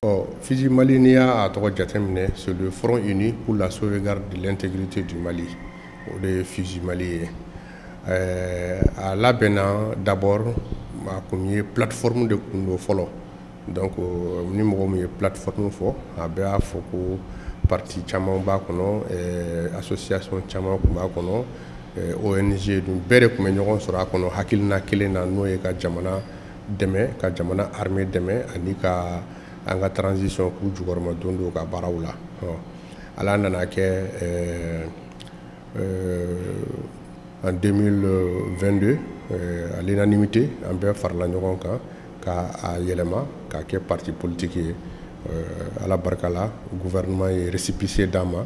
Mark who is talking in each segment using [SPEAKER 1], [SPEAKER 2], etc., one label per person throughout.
[SPEAKER 1] Ɔ, FUSI Mali, n'i y'a tɔgɔ jateminɛ, c'est le Front uni pour la sauvegarde de l'intégrité du Mali. O de ye FUSI Mali ye. A labɛnna d'abord, a kun ye plateforme de kun don fɔlɔ. Donc ni mɔgɔ min ye plateforme fɔ, a bɛɛ y'a fɔ ko parti caman b'a kɔnɔ, association caman tun b'a kɔnɔ, ONG dun bɛɛ de tun bɛ ɲɔgɔn sɔrɔ a kɔnɔ hakilina kelen na, n'o ye ka jamana dɛmɛ, ka jamana armée dɛmɛ ani ka an ka transition k'u jukɔrɔma don don ka baaraw la. Ala nana kɛ, en 2022, à l'unanimité, an bɛɛ farala ɲɔgɔn kan ka a yɛlɛma k'a kɛ parti politique ye. Ala barika la, gouvernement ye récépissé d'an ma,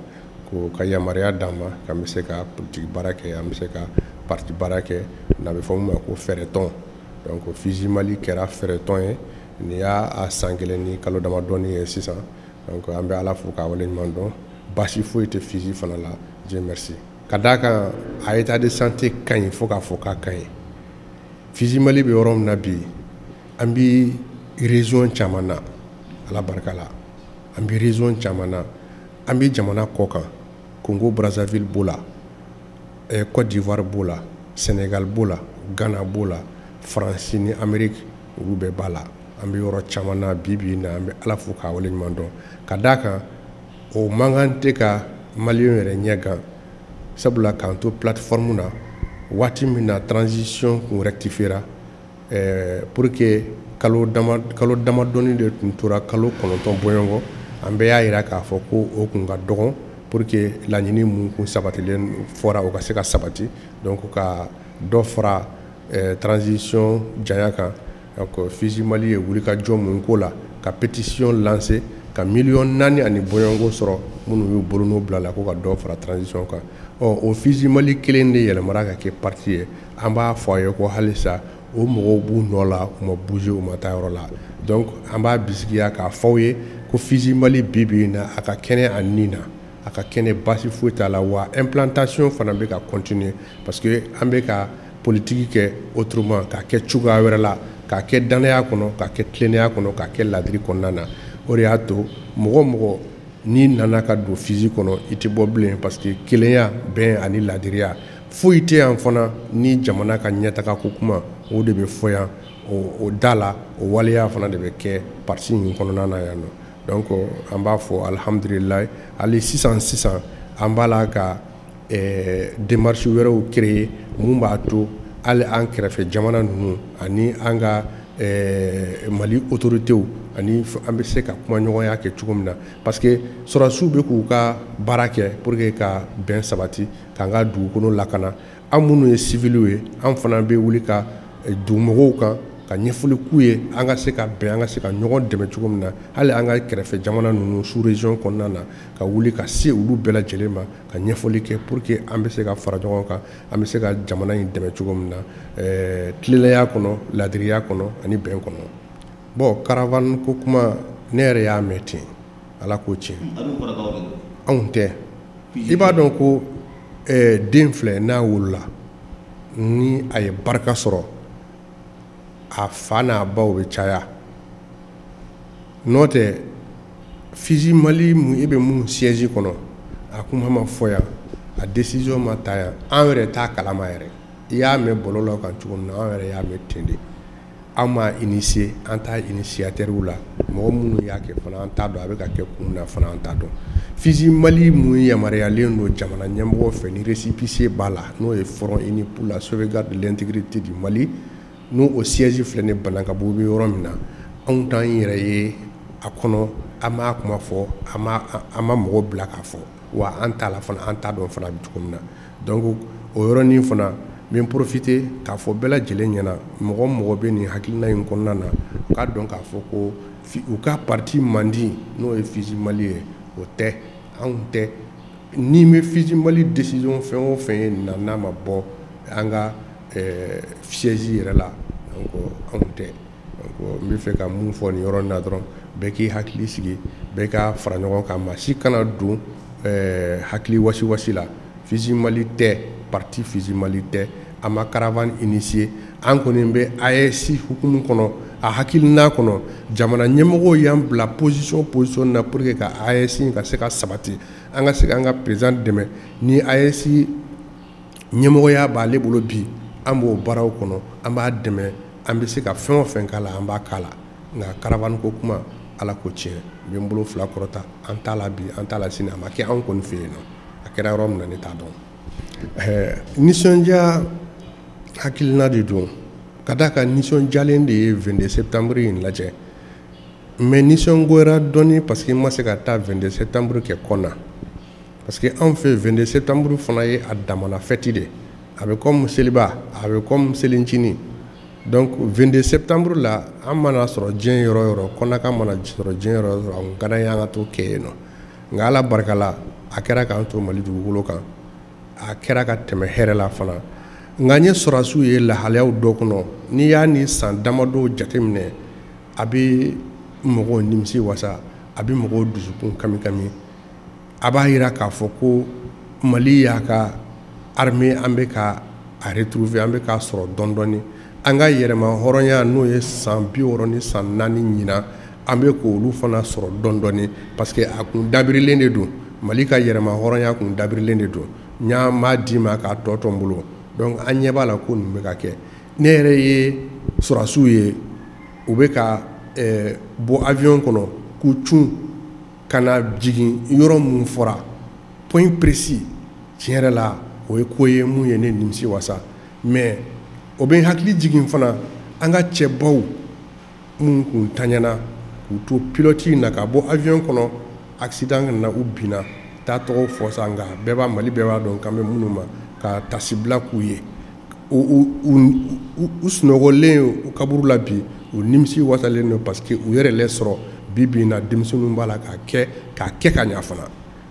[SPEAKER 1] ko ka yamaruya d'an ma k'an bɛ se ka politique baara kɛ, an bɛ se ka parti baara kɛ, n'a bɛ fɔ min ma ko fɛɛrɛtɔn. Donc FUSI Mali kɛra fɛɛrɛtɔn ye. Nin y'a a san 1 ni kalo damadɔni ye sisan. Donc an bɛ Ala fo k'a waleɲuman dɔn. Baasi foyi tɛ FUSI fana la, Dieu merci. Ka d'a kan, a état de santé ka ɲi fo k'a fɔ k'a ka ɲi. FUSI Mali bɛ yɔrɔ min na bi, an bi région caman na, Ala barika la, an bi région caman na, an bi jamana kɔ kan, Congo Brazzaville b'o la, Côte d'Ivoire b'o la, Sénégal b'o la, Ghana b'o la, Faransi ni Amérique, olu bɛɛ b'a la. An bɛ yɔrɔ caman na bi bi in na. An bɛ Ala fo k'a waleɲuman dɔn. Ka d'a kan, o man kan tɛ ka maliyɛn yɛrɛ ɲɛ gan, sabula k'an to plateforme na, waati min na transition kun rectifiera, pour que kalo dama kalo damadɔni de tun tora kalo 9 bɔɲɔgɔn, an bɛɛ y'a yira k'a fɔ ko o kun ka dɔgɔn pour que laɲini mun kun sabatilen fɔra, o ka se ka sabati. Donc ka dɔ fara transition janya kan. Donc FUSI Mali ye wulikajɔ mun ko la, ka pétition lancer, ka miliyɔn 4 ani bɔɲɔgɔnko sɔrɔ, minnu y'u bolonɔ bila la ko ka dɔ fara transition kan. Ɔ, o FUSI Mali kelen de yɛlɛmara ka kɛ parti ye. An b'a fɔ a ye ko halisa o mɔgɔw b'u nɔ la, u ma bouger, u ma taa yɔrɔ la. Donc an b'a bisigiya k'a fɔ aw ye ko FUSI Mali, bi bi in na, a ka kɛnɛ a nin na, a ka kɛnɛ, baasi foyi t'a la. Wa implantation fana bɛ ka continuer, parce que an bɛ ka politique kɛ autrement, k'a kɛ cogoya wɛrɛ la, k'a kɛ danaya kɔnɔ, k'a kɛ tilennenya kɔnɔ, k'a kɛ ladiri kɔnɔna na. O de y'a to mɔgɔ mɔgɔ n'i nana ka don FUSI kɔnɔ, i tɛ bɔ bilen, parce que kelenya, bɛn ani ladiriya foyi tɛ yan fana ni jamana ka ɲɛtaga ko kuma, o de bɛ fɔ yan o da la, o waleya fana de bɛ kɛ parti in kɔnɔna na yan nɔ. Donc an b'a fɔ alihamudulilayi. Hali sisan sisan, an b'a la ka démarche wɛrɛw créer mun b'a to hali an kɛrɛfɛ jamana ninnu ani an ka Mali autorités ani an bɛ se ka kumaɲɔgɔnya kɛ cogo min na, parce que sɔrɔdasiw bɛ k'u ka baara kɛ pour que ka bɛn sabati, k'an ka dugukolo lakana. An minnu ye civils ye, an fana bɛ wuli ka dugumɔgɔw kan ka ɲɛfɔli k'u ye, an ka se ka bɛn, an ka se ka ɲɔgɔn dɛmɛ cogo min na, hali an ka kɛrɛfɛ jamana ninnu, sous région kɔnɔna na, ka wuli ka se olu bɛɛ lajɛlen ma ka ɲɛfɔli kɛ pour que an bɛ se ka fara ɲɔgɔn kan, an bɛ se ka jamana in dɛmɛ cogo min na, tilennenya kɔnɔ, ladiriya kɔnɔ ani bɛn kɔnɔ. Bon, caravane ko kuma, ne yɛrɛ y'a mɛn ten, Ala k'o tiɲɛ, anw tɛ. I b'a dɔn ko den filɛ, n'a wolola ni a ye barika sɔrɔ, a fa n'a baw bɛ caya. N'o tɛ, FUSI Mali mun e bɛ mun siège kɔnɔ, a kuma ma fɔ yan, a décision ma ta yan, an yɛrɛ t'a kalama yɛrɛ. I y'a mɛn bɔlɔlɔ kan cogo min na, an yɛrɛ y'a mɛn ten de. An m'a initier, an t'a initiateur la. Mɔgɔ minnu y'a kɛ fana, an t'a dɔn a bɛ ka kɛ kun na fana, an t'a dɔn. FUSI Mali mun yamaruyalen don jamana ɲɛmɔgɔ fɛ ni récépissé b'a la, n'o ye Front uni pour la sauvegarde de l'intégrité du Mali, n'o o siège filɛ nin Banankabugu bɛ yɔrɔ min na, anw t'an yɛrɛ ye a kɔnɔ. An m'a kuma fɔ, an ma mɔgɔ bila k'a fɔ, wa an t'a la fana, an t'a dɔn fana a bɛ cogo min na. Donc o yɔrɔnin fana, n bɛ profiter k'a fɔ bɛɛ lajɛlen ɲɛna, mɔgɔ o mɔgɔ bɛ nin hakilina in kɔnɔna na, u k'a dɔn k'a fɔ ko u ka parti mandi, n'o ye FUSI Mali ye, o tɛ, anw tɛ. Ni bɛ FUSI Mali décision fɛn o fɛn ye nin na, n'a ma bɔ an ka siège yɛrɛ la, donc anw tɛ. Donc n bɛ fɛ ka mun fɔ nin yɔrɔ in na dɔrɔn, bɛɛ k'i hakili sigi, bɛɛ ka fara ɲɔgɔn kan, maa si kana don hakili wasi-wasi la. FUSI Mali tɛ, parti FUSI Mali tɛ, an ma caravane initier. An kɔni bɛ AES hukumu kɔnɔ. A hakilina kɔnɔ, jamana ɲɛmɔgɔw y'an bila position na pour que ka AES ka se ka sabati, an ka se an ka président dɛmɛ. Ni AES ɲɛmɔgɔya b'ale bolo bi, an b'o baaraw kɔnɔ, an b'a dɛmɛ, an bɛ se ka fɛn o fɛn k'a la, an b'a k'a la. Nka caravane ko kuma, Ala ko tiɲɛ, n bɛ n bolo fila kɔrɔta, an t'a la bi, an t'a la sini, a ma kɛ anw kɔni fɛ yen nɔ. A kɛra yɔrɔ min na, ne t'a dɔn. Nisɔndiya hakilina de don, ka d'a kan nisɔndiyalen de ye 22 septembre in lajɛ, mais nisɔngoyara dɔɔni parce que n ma se ka taa 22 septembre kɛ Kɔna, parce que anw fɛ 22 septembre fana ye a damana fête de, a bɛ comme seliba, a bɛ comme selincinin. Donc 22 septembre la, an mana sɔrɔ diɲɛ yɔrɔ o yɔrɔ, Kɔnaka mana sɔrɔ diɲɛ yɔrɔ o yɔrɔ, a kun ka d'an ye an ka t'o kɛ yen nɔ. Nka Ala barika la, a kɛra k'an to Mali dugukolo kan, a kɛra ka tɛmɛ hɛrɛ la fana. Nka n ye sɔrɔdasiw ye lahalayaw dɔ kɔnɔ, n'i y'a ni san damadɔw jateminɛ, a bɛ mɔgɔw nimisi wasa, a bɛ mɔgɔw dusukun kami kami. A b'a jira k'a fɔ ko Mali y'a ka armée, an bɛ ka a retrouver, an bɛ k'a sɔrɔ dɔɔni dɔɔni. An ka yɛrɛma hɔrɔnya, n'o ye san 64 ɲinan, an bɛ k'olu fana sɔrɔ dɔɔni dɔɔni, parce que a kun dabirilen de don. Mali ka yɛrɛma hɔrɔnya kun dabirilen de don, n y'a m'a d'i ma k'a tɔ to n bolo. Donc an ɲɛ b'a la ko nin bɛ ka kɛ. Ne yɛrɛ ye sɔrɔdasiw ye, u bɛ ka bɔ avion kɔnɔ k'u cun ka na jigin yɔrɔ mun fɔra, point précis. Tiɲɛ yɛrɛ la, o ye ko ye mun ye ne nimisi wasa. Mais o bɛ n hakili jigin fana an ka cɛbaw mun kun taɲana k'u to pilote in na ka bɔ avion kɔnɔ, accident na, u binna. Taa tɔgɔ fɔ sa, nka bɛɛ b'a, Mali bɛɛ b'a dɔn k'an bɛ minnu ma ka tasibila k'u ye. U sunɔgɔlen u kaburu la bi, u nimisi wasalen don, parce que u yɛrɛ lɛ sɔrɔ bi bi in na, denmisɛnninw b'a la k'a kɛ, k'a kɛ ka ɲa fana.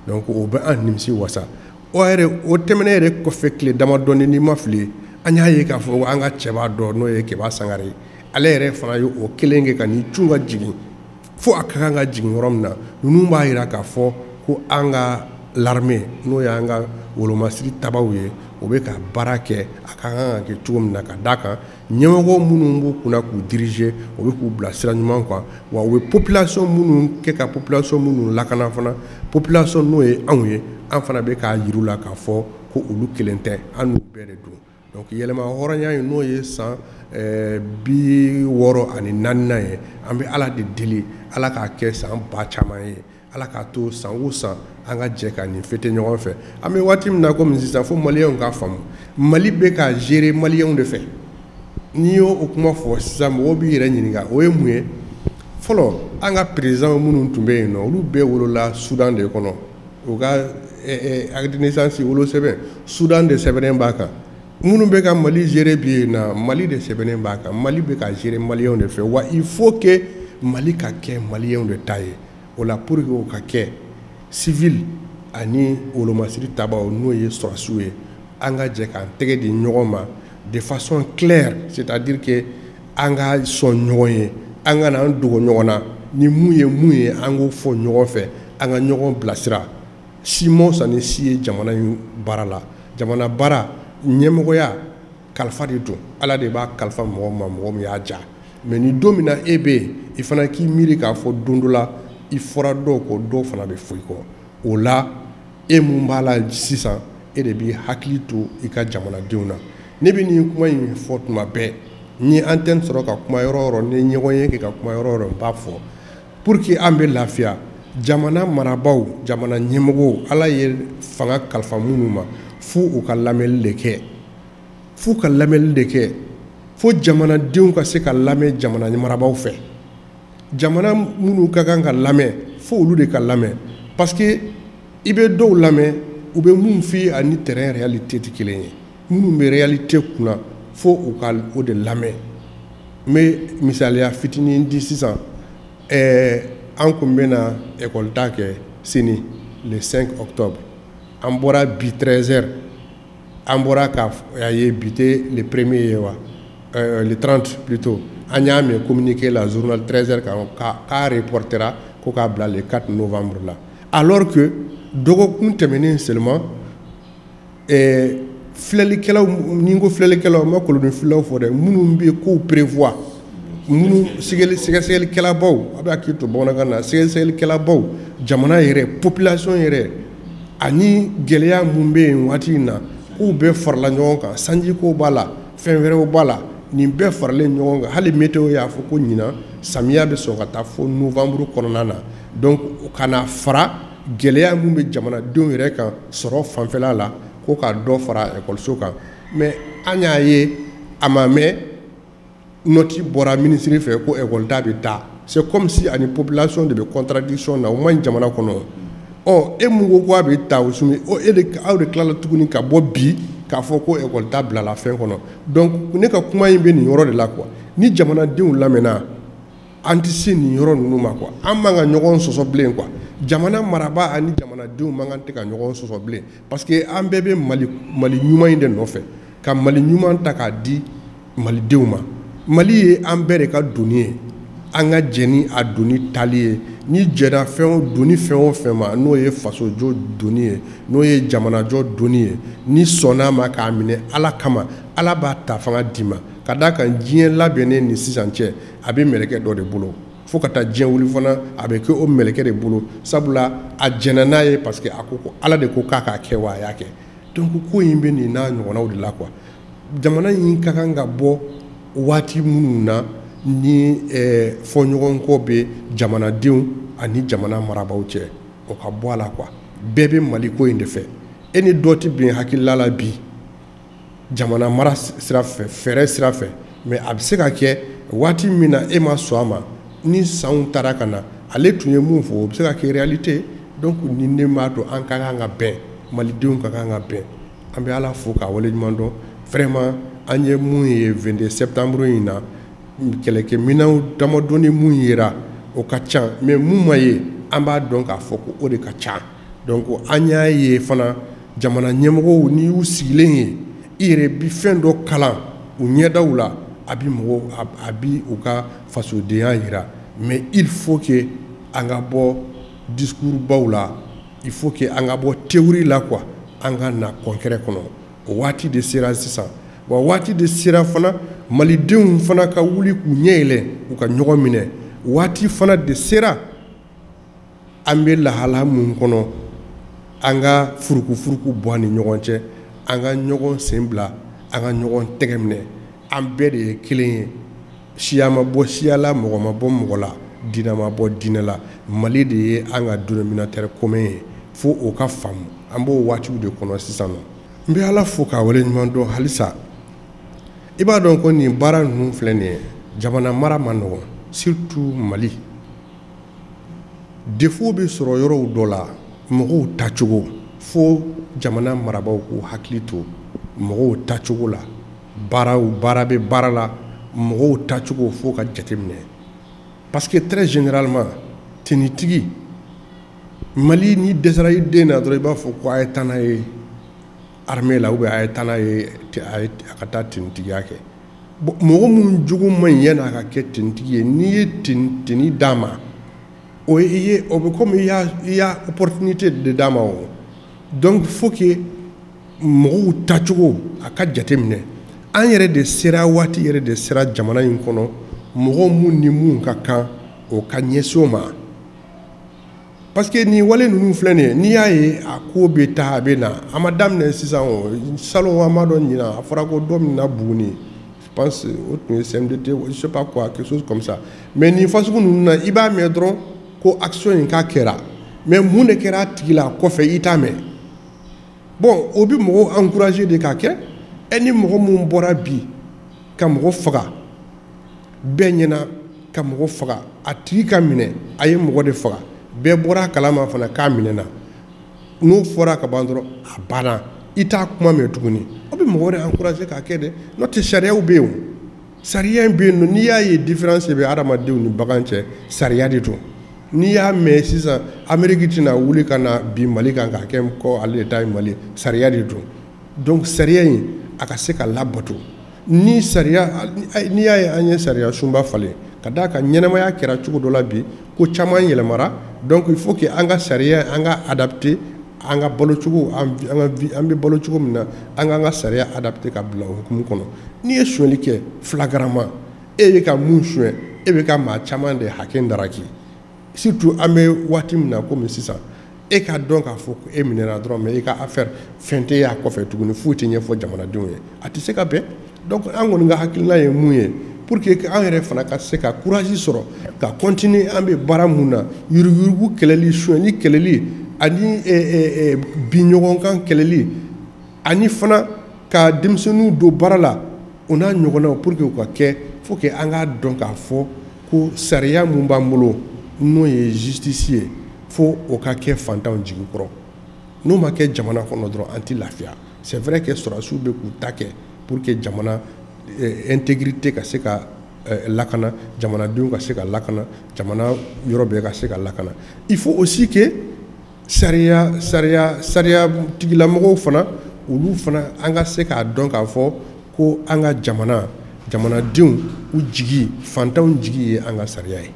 [SPEAKER 1] Donc o bɛ an nimisi wasa. O yɛrɛ, o tɛmɛnen yɛrɛ kɔfɛ, tile damadɔni, n'i ma fili, an y'a ye k'a fɔ an ka cɛba dɔ, n'o ye Keba Sangare ye, ale yɛrɛ fana ye o kelen kɛ ka n'i cun ka jigin fo a ka kan ka jigin yɔrɔ min na. Ninnu b'a jira k'a fɔ ko an ka l'armée, n'o y'an ka wolomasiri tabaw ye, o bɛ ka baara kɛ a ka kan ka kɛ cogo min na, ka d'a kan ɲɛmɔgɔ minnu b'u kunna k'u diriger, o bɛ k'u bila sira ɲuman kan. Wa u bɛ population minnu kɛ ka population minnu lakana fana, population n'o ye anw ye, an fana bɛ k'a yir'u la k'a fɔ ko olu kelen tɛ, an n'u bɛɛ de don. Donc yɛlɛma hɔrɔnya in, n'o ye san 64nan ye, an bɛ Ala de deli, Ala k'a kɛ san ba caman ye, Ala k'a to san o san an ka jɛ ka nin fêter ɲɔgɔn fɛ. An bɛ waati min na komi sisan, fo maliyɛnw k'a faamu, Mali bɛ ka gérer maliyɛnw de fɛ. N'i y'o o kuma fɔ sisan, mɔgɔw b'i yɛrɛ ɲininka o ye mun ye. Fɔlɔ, an ka président minnu tun bɛ yen nɔ, olu bɛɛ wolola Soudan de kɔnɔ. U ka acte de naissance, wolosɛbɛn, Soudan de sɛbɛnnen b'a kan. Minnu bɛ ka Mali gérer bi na, Mali de sɛbɛnnen b'a kan. Mali bɛ ka gérer maliyɛnw de fɛ. Wa il faut que Mali ka kɛ maliyɛnw de ta ye. O la, pour que o ka kɛ, civil ani wolomasiri tabaw, n'o ye sɔrɔdasiw ye, an ka jɛ k'an tɛgɛ di ɲɔgɔn ma de façon claire, c'est-à-dire que an ka sɔn ɲɔgɔn ye, an ka an dogo ɲɔgɔn na. Ni mun ye mun ye, an k'o fɔ ɲɔgɔn fɛ, an ka ɲɔgɔn bilasira. Si ma fisa ni si ye jamana in baara la. Jamana baara ɲɛmɔgɔya kalifa de don, Ala de b'a kalifa mɔgɔ ma, mɔgɔ min y'a ja. Mais ni don min na e bɛ yen, i fana k'i miiri k'a fɔ don dɔ la i fɔra dɔw kɔ, dɔw fana bɛ fɔ i kɔ. O la, e mun b'a la sisan, e de b'i hakili to i ka jamanadenw na. Ne bɛ nin kuma in fɔ tuma bɛɛ, ni antenne sɔrɔ ka kuma yɔrɔ o yɔrɔ, ni ɲɔgɔn ye kɛ ka kuma yɔrɔ o yɔrɔ, n b'a fɔ pour que an bɛ lafiya. Jamana marabaaw, jamana ɲɛmɔgɔw, Ala ye fanga kalifa minnu ma, fo u ka lamɛnli de kɛ, f'u ka lamɛnli de kɛ, fo jamanadenw ka se ka lamɛn jamana marabaaw fɛ. Jamana minnu ka kan ka lamɛn, fo olu de ka lamɛn, parce que i bɛ dɔw lamɛn, u bɛ mun f'i ye ani terrain réalité tɛ kelen ye. Minnu bɛ réalité kunna, fo u ka o de lamɛn. N bɛ misaliya fitinin di sisan. An kun bɛna école ta kɛ sini, le 5 octobre. An bɔra bi 13 heures, an bɔra k'a ye bi tɛ le premier ye wa, le 30 plutôt. An y'a mɛn communiqué la, journal 13 heures kan, k'a reportera ko k'a bila le 4 novembre la, alors que dɔgɔkun tɛmɛnen seulement, filɛlikɛlaw, ni n ko filɛlikɛlaw, n ma kolonifilɛlaw fɔ dɛ, minnu bɛ kow prévoir. Minnu sɛgɛsɛgɛlikɛlabaw, a bɛ hakili to bamanankan na, sɛgɛsɛgɛlikɛlabaw, jamana yɛrɛ, population yɛrɛ, ani gɛlɛya mun bɛ yen waati in na, k'u bɛɛ farala ɲɔgɔn kan. Sanjiko b'a la, fɛn wɛrɛw b'a la, nin bɛɛ faralen ɲɔgɔn kan. Hali météo y'a fɔ ko ɲinan samiya bɛ sɔn ka taa fo novembre kɔnɔna na. Donc ka na fara gɛlɛya mun bɛ jamanadenw yɛrɛ kan sɔrɔ fanfɛla la, ko ka dɔ fara ekɔliso kan. Mais an y'a ye a ma mɛn, note bɔra ministre fɛ ko école ta bɛ taa. C'est comme si ani population de bɛ contradiction na. O man ɲi jamana kɔnɔ. Ɔ, e mun ko k'a bɛ ta o sumi, e de, aw de tilala tuguni ka bɔ bi k'a fɔ ko école ta bilala fɛn kɔnɔ. Donc ne ka kuma in bɛ nin yɔrɔ de la quoi. Ni jamanadenw lamɛnna, an tɛ se nin yɔrɔ ninnu ma quoi. An man ka ɲɔgɔn sɔsɔ bilen quoi. Jamana marabaa ani jamanadenw man kan tɛ ka ɲɔgɔn sɔsɔ bilen, parce que an bɛɛ bɛ Mali ɲuman in de nɔfɛ, ka Mali ɲuman ta k'a di malidenw ma. Mali ye an bɛɛ de ka doni ye, an ka jɛ ni a doni tali ye. Ni jɛra fɛn o doni, fɛn o fɛn ma, n'o ye fasojɔ doni ye, n'o ye jamanajɔ doni ye, ni sɔnna ma k'a minɛ Ala kama, Ala b'a ta fanga d'i ma. Ka d'a kan diɲɛ labɛnnen ni sisan cɛ, a bɛ mɛlɛkɛ dɔ de bolo fo ka taa diɲɛ wuli fana, a bɛ kɛ o mɛlɛkɛ de bolo, sabula a jɛnna n'a ye, parce que a ko ko Ala de ko k'a k'a kɛ, wa a y'a kɛ. Donc ko in bɛ nin n'a ɲɔgɔnnaw de la quoi. Jamana in ka kan ka bɔ waati minnu na ni fɔɲɔgɔnkɔ bɛ jamanadenw ani jamana marabaaw cɛ, o ka bɔ a la quoi. Bɛɛ bɛ Mali ko in de fɛ. E ni dɔ tɛ bɛn hakilila la bi jamana mara sira fɛ, fɛɛrɛ sira fɛ, mais a bɛ se ka kɛ waati min na e ma sɔn a ma, ni sanw taara ka na, ale tun ye mun fɔ, o bɛ se ka kɛ réalité. Donc nin de b'a to an ka kan ka bɛn, malidenw ka kan ka bɛn. An bɛ Ala fo k'a waleɲuman dɔn. Vraiment, an ye mun ye 22 septembre in na, kɛlɛkɛminɛnw damadɔni mun yera, o ka ca, mais mun ma ye, an b'a dɔn k'a fɔ ko o de ka ca. Donc an y'a ye fana, jamana ɲɛmɔgɔw, n'i y'u sigilen ye, i yɛrɛ bi fɛn dɔ kalan u ɲɛdaw la, a bi mɔgɔw, a bi u ka fasodenya yira. Mais il faut que an ka bɔ discours baw la, il faut que an ka bɔ théorie la quoi, an ka na concret kɔnɔ. O waati de sera sisan. Wa waati de sera fana, malidenw fana ka wuli k'u ɲɛ yɛlɛ, u ka ɲɔgɔn minɛ. Waati fana de sera, an bɛ lahala mun kɔnɔ, an ka furukufuruku bɔ an ni ɲɔgɔn cɛ, an ka ɲɔgɔn sen bila, an ka ɲɔgɔn tɛgɛ minɛ. An bɛɛ de ye kelen ye, siya ma bɔ siya la, mɔgɔ ma bɔ mɔgɔ la, diinɛ ma bɔ diinɛ la. Mali de ye an ka dénominateur commun ye, fo o ka faamu. An b'o waatiw de kɔnɔ sisan nɔ. N bɛ Ala fo k'a waleɲuman dɔn halisa. I b'a dɔn ko nin baara ninnu filɛ nin ye, jamana mara ma nɔgɔn, surtout Mali. Défaut bɛ sɔrɔ yɔrɔw dɔ la, mɔgɔw tacogo. Fo jamana marabaaw k'u hakili to mɔgɔw tacogo la. Baaraw, baara bɛ baara la, mɔgɔw tacogo fo ka jateminɛ, parce que très généralement, tenitigi Mali, n'i dɛsɛra i den na dɔrɔn, i b'a fɔ ko a ye taa n'a ye armée la, ou bien a ye taa n'a ye a ka taa tenitigiya kɛ. Bon, mɔgɔ mun jogo man ɲi yanni a ka kɛ tenitigi ye, n'i ye tenue d'a ma, o ye o bɛ komi i y'a opportunité de d'a ma o. Donc faut que mɔgɔw tacogo a ka jateminɛ. An yɛrɛ de sera, waati yɛrɛ de sera jamana in kɔnɔ, mɔgɔ mun ni mun ka kan, o ka ɲɛsin o ma, parce que nin wale ninnu filɛ nin ye, n'i y'a ye a ko bɛ taa, a bɛ na, a ma daminɛ sisan. O salon, an b'a dɔn, ɲinan a fɔra ko dɔ minɛ Buguni, je pense o tun ye CMDT, je sais pas quoi, quelque chose comme ça. Mais nin fasugu ninnu na, i b'a mɛn dɔrɔn ko action in k'a kɛra, mais mun de kɛra a tigi la kɔfɛ, i t'a mɛn. Bon, o bɛ mɔgɔw encourager de k'a kɛ. Ɛ, ni mɔgɔ mun bɔra bi ka mɔgɔ faga bɛɛ ɲɛna, ka mɔgɔ faga, a tigi ka minɛ, a ye mɔgɔ de faga, bɛɛ bɔra a kalama fana k'a minɛna, n'o fɔra ka ban dɔrɔn, a banna, i t'a kuma mɛn tuguni. O bɛ mɔgɔ wɛrɛ encourager k'a kɛ dɛ. N'o tɛ, sariyaw bɛ yen o, sariya in bɛ yen nɔ. N'i y'a ye différence bɛ hadamadenw ni bagan cɛ, sariya de don. N'i y'a mɛn sisan, Amérique tɛna wuli ka na bin Mali kan k'a kɛ ko ale de ta ye Mali, sariya de don. Donc sariya in, a ka se ka labato. Ni sariya, n'i y'a ye an ye sariya sunba falen, ka d'a kan ɲɛnɛmaya kɛra cogo dɔ la bi, ko caman yɛlɛmara. Donc il faut que an ka sariya, an ka adapter an ka balocogo, an ka vie, an bɛ balo cogo min na, an k'an ka sariya adapter ka bila o hukumu kɔnɔ. N'i ye sonyali kɛ flagramment, E bɛ ka mun suɲɛ, e bɛ ka maa caman de hakɛ ndaraki, surtout an bɛ waati min na komi sisan. E ka dɔn k'a fɔ ko e minɛna dɔrɔn, mais i ka affaire fɛn tɛ y'a kɔfɛ tuguni, foyi tɛ ɲɛfɔ jamanadenw ye, a tɛ se ka bɛn. Donc an kɔni ka hakilina ye mun ye, pour que an yɛrɛ fana ka se ka courage sɔrɔ ka continuer an bɛ baara mun na, yuruguyurugu kɛlɛli, sonyɛli kɛlɛli, ani bin ɲɔgɔn kan kɛlɛli, ani fana ka denmisɛnninw don baara la, o n'a ɲɔgɔnnaw, pour que u ka kɛ, faut que an k'a dɔn k'a fɔ ko sariya mun b'an bolo, n'o ye justice ye, fo o ka kɛ fantanw jigi kɔrɔ. N'o ma kɛ jamana kɔnɔ dɔrɔn, an tɛ lafiya. C'est vrai que sɔrɔdasiw bɛ k'u ta kɛ pour que jamana intégrité ka se ka lakana, jamanadenw ka se ka lakana, jamana yɔrɔ bɛɛ ka se ka lakana. Il faut aussi que sariya tigilamɔgɔw fana, olu fana, an ka se k'a dɔn k'a fɔ ko an ka jamana, jamanadenw u jigi, fantanw jigi ye an ka sariya ye.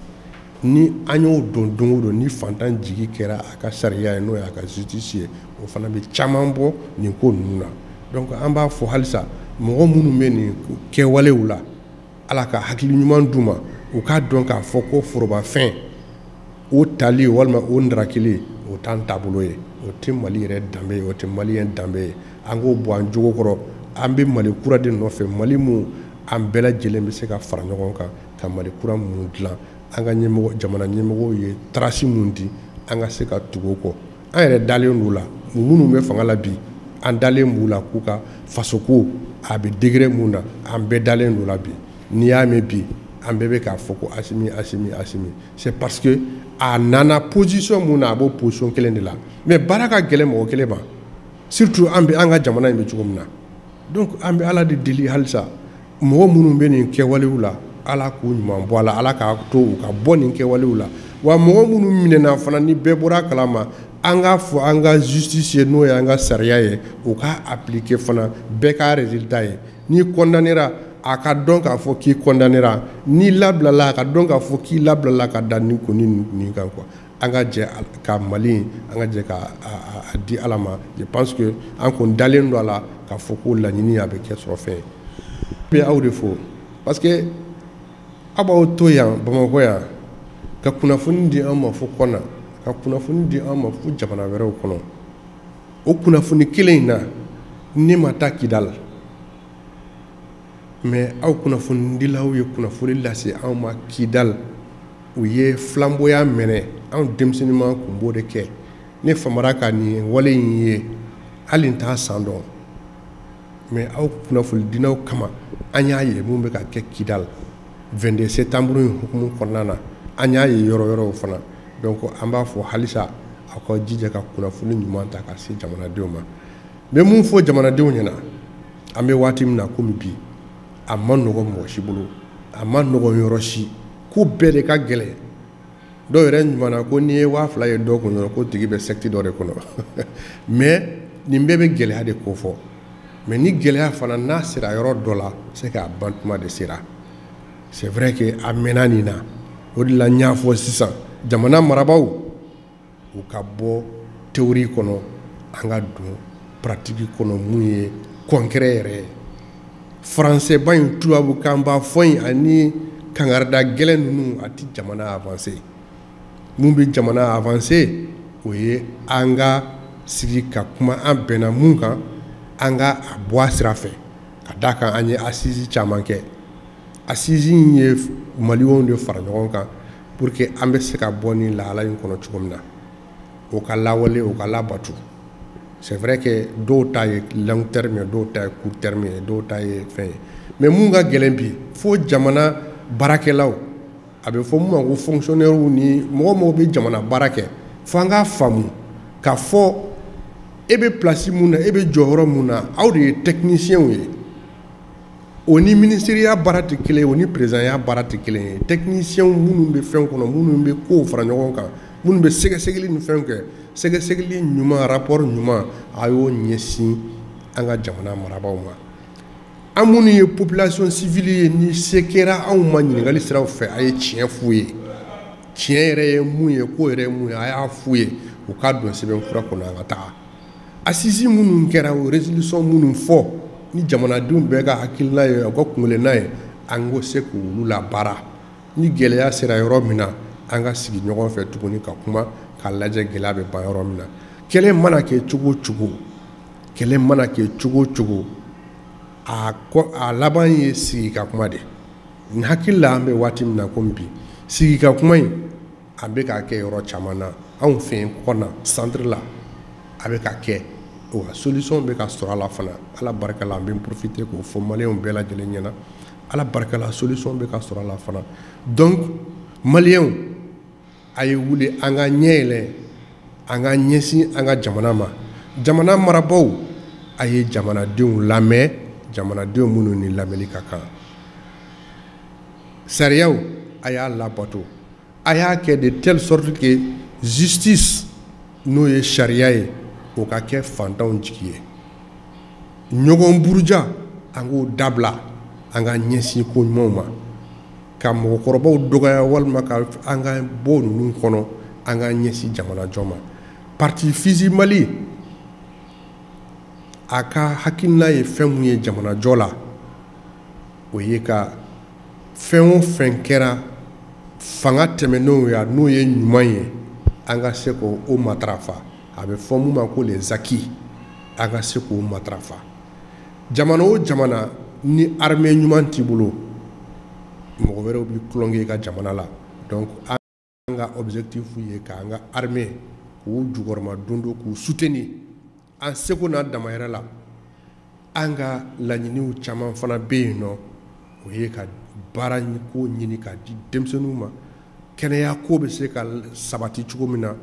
[SPEAKER 1] Ni an y'o dɔn don o don, ni fantan jigi kɛra a ka sariya ye, n'o y'a ka justice ye, o fana bɛ caman bɔ nin ko ninnu na. Donc an b'a fɔ halisa, mɔgɔ minnu bɛ nin kɛwalew la, Ala ka hakili ɲuman d'u ma, u k'a dɔn k'a fɔ ko forobafɛn o tali walima o ndarakili, o t'an taabolo ye, o tɛ Mali yɛrɛ danbe ye, o tɛ malien danbe ye. An k'o bɔ an jogo kɔrɔ. An bɛ Mali kura de nɔfɛ, Mali mun an bɛɛ lajɛlen bɛ se ka fara ɲɔgɔn kan ka Mali kura mun dilan. An ka ɲɛmɔgɔ, jamana ɲɛmɔgɔw ye trace mun di, an ka se ka tugu o kɔ. An yɛrɛ dalen d'u la, minnu bɛ fanga la bi, an dalen b'u la k'u ka fasoko a bɛ degré mun na, an bɛɛ dalen d'u la bi. N'i y'a mɛn bi an bɛɛ bɛ k'a fɔ ko Assimi, Assimi, Assimi, c'est parce que a nana position mun na, a b'o position kelen de la. Mais baara ka gɛlɛn mɔgɔ kelen ma, surtout an bɛ an ka jamana in bɛ cogo min na. Donc an bɛ Ala de deli halisa, mɔgɔ minnu bɛ nin kɛwalew la, Ala k'u ɲuman bɔ a la, Ala k'a to u ka bɔ nin kɛwalew la. Wa mɔgɔ minnu minɛna fana, ni bɛɛ bɔra a kalama, an k'a fɔ an ka justice ye, n'o ye an ka sariya ye, u k'a appliquer fana, bɛɛ k'a résultat ye. N'i condamnera, a ka dɔn k'a fɔ k'i condamnera. N'i labilala, a ka dɔn k'a fɔ k'i labilala ka da nin kun ni nin kan quoi. An ka jɛ ka Mali, an ka jɛ ka a di Ala ma. Je pense que an kun dalen don a la k'a fɔ ko laɲini a bɛ kɛ sɔrɔ fɛn ye. N bɛ aw de fo, parce que aw b'aw to yan Bamakɔ yan ka kunnafoni di an ma fo kɔna, ka kunnafoni di an ma fo jamana wɛrɛw kɔnɔ. O kunnafoni kelen in na, ne ma taa Kidal, mais aw kunnafonidilaw ye kunnafoni lase anw ma Kidal. U ye flamboya minɛ, anw denmisɛnninma kun b'o de kɛ. Ne famara ka nin wale in ye, hali n t'a san dɔn, mais aw kunnafonidinaw kama, an y'a ye mun bɛ ka kɛ Kidal 22 septembre in hukumu kɔnɔna na. An y'a ye yɔrɔ wɛrɛw fana. Donc an b'a fɔ halisa, aw ka jija ka kunnafoni ɲuman ta ka se jamanadenw ma. N bɛ mun fɔ jamanadenw ɲɛna? An bɛ waati min na komi bi, a ma nɔgɔn mɔgɔ si bolo, a ma nɔgɔn yɔrɔ si, ko bɛɛ de ka gɛlɛn. Dɔw yɛrɛ ɲuman na ko n'i ye 2000 ye dɔw kun dɔrɔn, ko tigi bɛ secte dɔ de kɔnɔ. Mais nin bɛɛ bɛ gɛlɛya de ko fɔ. Mais ni gɛlɛya fana n'a sera yɔrɔ dɔ la, c'est k'a ban tuma de sera. C'est vrai que a mɛnna nin na. O de la n y'a fɔ sisan, jamana marabaaw, u ka bɔ théorie kɔnɔ, an ka don pratique kɔnɔ, mun ye concret yɛrɛ ye. Français ba in, tubabukanba fɔ in ani kangarida gɛlɛn ninnu, a ti jamana avancer. Mun bɛ jamana avancer, o ye an ka sigi ka kuma, an bɛnna mun kan, an ka a bɔ a sira fɛ. Ka d'a kan an ye assise caman kɛ. Assise in ye maliyɛnw de fara ɲɔgɔn kan pour que an bɛ se ka bɔ nin lahala in kɔnɔ cogo min na, o ka lawale, o ka labatu. C'est vrai que dɔw ta ye long terme ye, dɔw ta ye court terme ye, dɔw ta ye fɛn ye. Mais mun ka gɛlɛn bi, fo jamana baarakɛlaw, a bɛ fɔ mun ma ko fonctionnaire, ni mɔgɔ mɔgɔ bɛ jamana baara kɛ, fo an k'a faamu k'a fɔ e bɛ place mun na, e bɛ jɔyɔrɔ mun na, aw de ye techniciens ye. O ni ministériya baara tɛ kelen ye, o ni présidentya baara tɛ kelen ye. Techniciens minnu bɛ fɛn kɔnɔ, minnu bɛ kow fara ɲɔgɔn kan, minnu bɛ sɛgɛsɛgɛli ni fɛnw kɛ, sɛgɛsɛgɛli ɲuman, rapport ɲuman, a y'o ɲɛsin an ka jamana marabaaw ma. An minnu ye population civile ye, ni se kɛra anw ma ɲininkali siraw fɛ, a ye tiɲɛ f'u ye. Tiɲɛ yɛrɛ ye mun ye, ko yɛrɛ ye mun ye, a y'a f'u ye, u k'a don sɛbɛn fura kɔnɔ, an ka taga. Assise minnu kɛra, o résolution minnu fɔ, ni jamanadenw bɛɛ ka hakilina ye, u ka kunkelenna ye, An ko se k'olu labaara. Ni gɛlɛya sera yɔrɔ min na, an ka sigi ɲɔgɔn fɛ tuguni ka kuma k'a lajɛ gɛlɛya bɛ ban yɔrɔ min na. Kɛlɛ mana kɛ cogo o cogo, kɛlɛ mana kɛ cogo o cogo, a laban ye sigi ka kuma de. N hakili la an bɛ waati min na komi bi, sigi ka kuma in a bɛ ka kɛ yɔrɔ caman na. Anw fɛ yen kɔnɔ centre la, a bɛ ka kɛ, wa solution bɛ ka sɔrɔ a la fana. Ala barika la, an bɛ profiter k'o fɔ maliyɛnw bɛɛ lajɛlen ɲɛna. Ala barika la, solution bɛ ka sɔrɔ a la fana. Donc maliyɛnw, a ye wuli, an ka ɲɛ yɛlɛ, an ka ɲɛsin an ka jamana ma. Jamana marabaaw, a ye jamanadenw lamɛn, jamanadenw minnu ni lamɛnni ka kan. Sariyaw, a y'a labato, a y'a kɛ de telle sorte que justice, n'o ye sariya ye, o ka kɛ fantanw jigi ye. Ɲɔgɔn buruja, an k'o dabila, an ka ɲɛsin ko ɲumanw ma. Ka mɔgɔkɔrɔbaw dɔgɔya walima ka an ka bɔ ninnu kɔnɔ, an ka ɲɛsin jamanajɔ ma. Parti FUSI Mali a ka hakilina ye fɛn mun ye jamanajɔ la, o ye ka fɛn o fɛn kɛra fanga tɛmɛnenw ya, n'o ye ɲuman ye, an ka se k'o matarafa. A bɛ fɔ mun ma ko les acquis, an ka se k'o matarafa. Jamana o jamana ni armée ɲuman t'i bolo, mɔgɔ wɛrɛw b'i tulonkɛ i ka jamana la. Donc an ka objectif ye k'an ka armée k'u jukɔrɔma don don, k'u soutenir an seko n'a damayɛrɛ la. An ka laɲiniw caman fana bɛ yen nɔ, o ye ka baara ko ɲini k'a di denmisɛnninw ma, kɛnɛya ko bɛ se ka sabati cogo min na.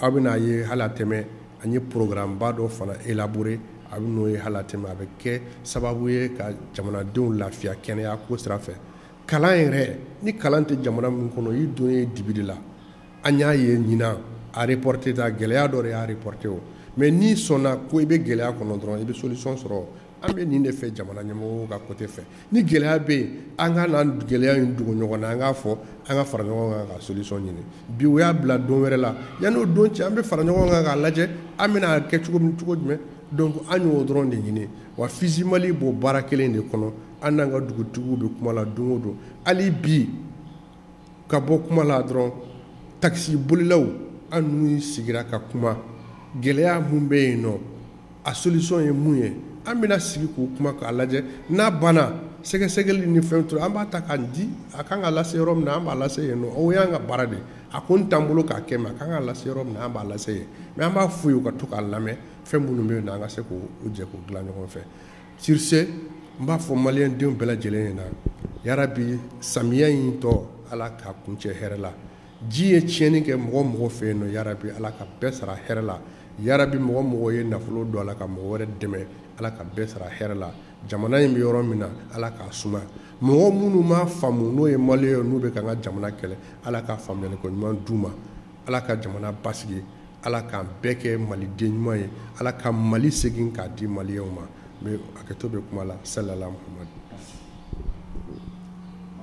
[SPEAKER 1] Aw bɛna ye hali a tɛmɛ, an ye programme ba dɔ fana élaborer, a bɛ n'o ye hali a tɛmɛ, a bɛ kɛ sababu ye ka jamanadenw lafiya kɛnɛya ko sira fɛ. Kalan yɛrɛ, ni kalan tɛ jamana min kɔnɔ, i don ye dibi de la. An y'a ye ɲinan a reporté ta, gɛlɛya dɔ de y'a reporté o. Mais n'i sɔnna ko i bɛ gɛlɛya kɔnɔ dɔrɔn, i bɛ solution sɔrɔ. An bɛ nin de fɛ jamana ɲɛmɔgɔw ka côté fɛ. Ni gɛlɛya bɛ yen, an ka na gɛlɛya in dogo ɲɔgɔn na, an k'a fɔ, an ka fara ɲɔgɔn kan ka solution ɲini. Bi u y'a bila don wɛrɛ la, yanni o don cɛ, an bɛ fara ɲɔgɔn kan k'a lajɛ an bɛna kɛ cogo min, cogo jumɛn. Donc an y'o dɔrɔn de ɲini. Wa FUSI Mali b'o baara kelen de kɔnɔ. An n'an ka dugutigiw bɛ kuma la don o don. Hali bi ka bɔ kuma la dɔrɔn, takisi bolilaw, an n'u sigira ka kuma. Gɛlɛya mun bɛ yen nɔ, a solution ye mun ye, an bɛna sigi k'o kuma k'a lajɛ. N'a banna sɛgɛsɛgɛli ni fɛn tora, an b'a ta k'a di a kan ka lase yɔrɔ min na, an b'a lase yen nɔ. O y'an ka baara de ye. A ko n t'an bolo k'a kɛ, mais a kan ka lase yɔrɔ min na, an b'a lase yen. Mais an b'a f'u ye u ka to k'a lamɛn, fɛn minnu bɛ yen nɔ, an ka se k'o jɛ k'o dilan ɲɔgɔn fɛ. Sur ce, n b'a fɔ maliyɛndenw bɛɛ lajɛlen ɲɛna, yarabi samiya in tɔ, Ala k'a kuncɛ hɛrɛ la. Ji ye tiɲɛni kɛ mɔgɔ mɔgɔ fɛ yen nɔ, yarabi Ala ka bɛɛ sara hɛrɛ la. Yarabi mɔgɔ mɔgɔ ye nafolo don a la ka mɔgɔ wɛrɛ dɛmɛ, Ala ka bɛɛ sara hɛrɛ la. Jamana in bɛ yɔrɔ min na, Ala k'a suma. Mɔgɔ minnu m'a faamu, n'o ye maliyɛnw ye, n'u bɛ k'an ka jamana kɛlɛ, Ala ka faamuyaliko ɲuman d'u ma. Ala ka jamana basigi, Ala k'an bɛɛ kɛ maliden ɲuman ye, Ala ka Mali segin k'a di maliyɛnw ma. N bɛ hakɛto bɛ kuma la. Salala Muhamadu.